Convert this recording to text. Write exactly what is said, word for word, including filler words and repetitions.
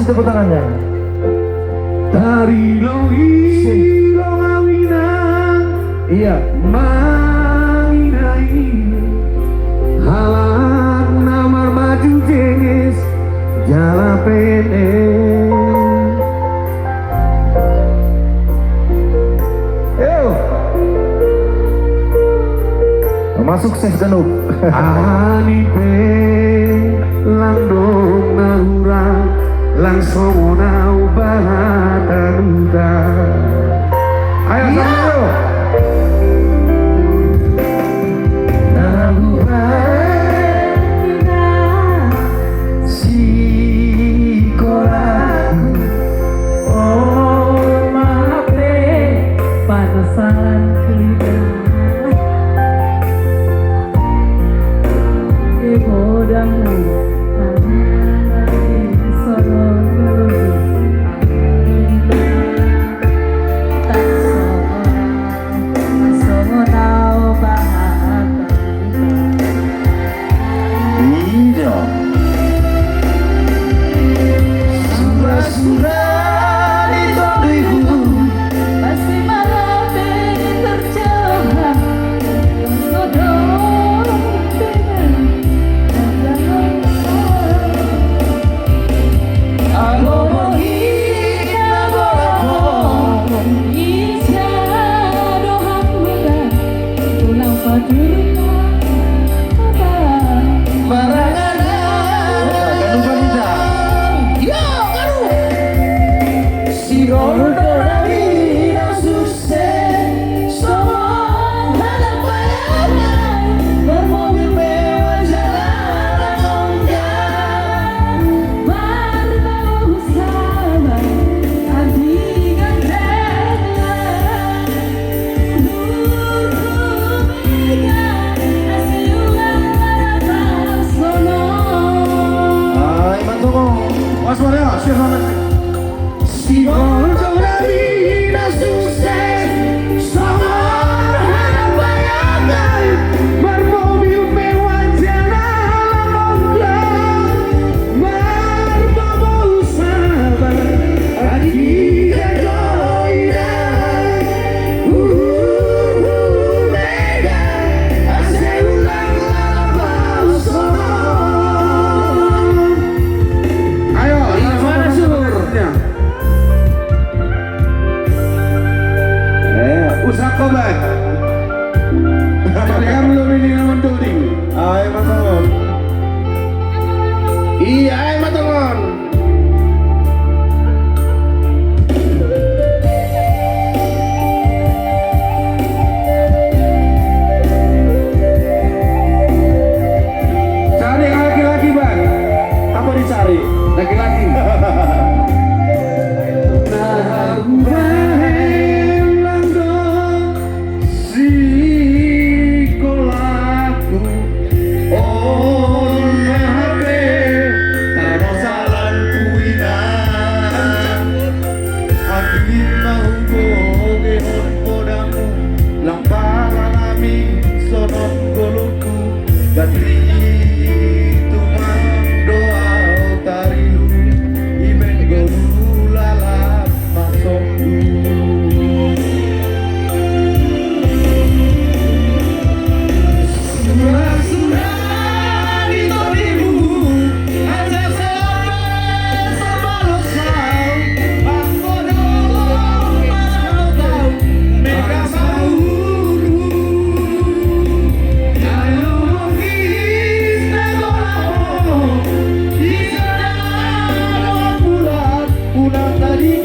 Tepuk tangannya. Tari lohi lo ngawinang. Iya. Manginai. Halang namar maju jenis jala pene. Ayo. Masuk Chef Danub. Ani pe langdong nahura langsung nau balatanuta. Ayo, iya. Sama dulu. Nahura si kola. Oh, mape panasaran kita. Ibu damu, tangan di sorong dulu. Tak seorang, tak seorang bahasa. Iya. Sura-sura di todui hulu. Pasti malah terjebak. Sodom dengan. Alomohi na bolapong. Ija dohang mula. Tulang paduka. Marangan. Yo, karu. Si Roldo Ravina sukses. Soal anak bayangan. Bermobil mewah jalan longgar. Berbau sabar. Adi ganteng. Ay, Matoko. Mas Maria, siapa? Si Goldo Ravina sukses. Sama anak bayangan. Bermobil mewah jalan longgar. Ayo, yang mana, Sur? Eh, usah kobat. Mereka belum ini namun duri. Ayo, Mas Awan. Iya, ayo, Mas Awan. Cari laki-laki, Bang. Apa dicari? Laki-laki. Nah, Bang, langdong. Sikolaku, oh, nape, tano salan kuina. Aki mau boge hon podamu, lamparan ami sonon goluku, dan itu mang doa tarilu, imen golu lalap. Ulang tadi.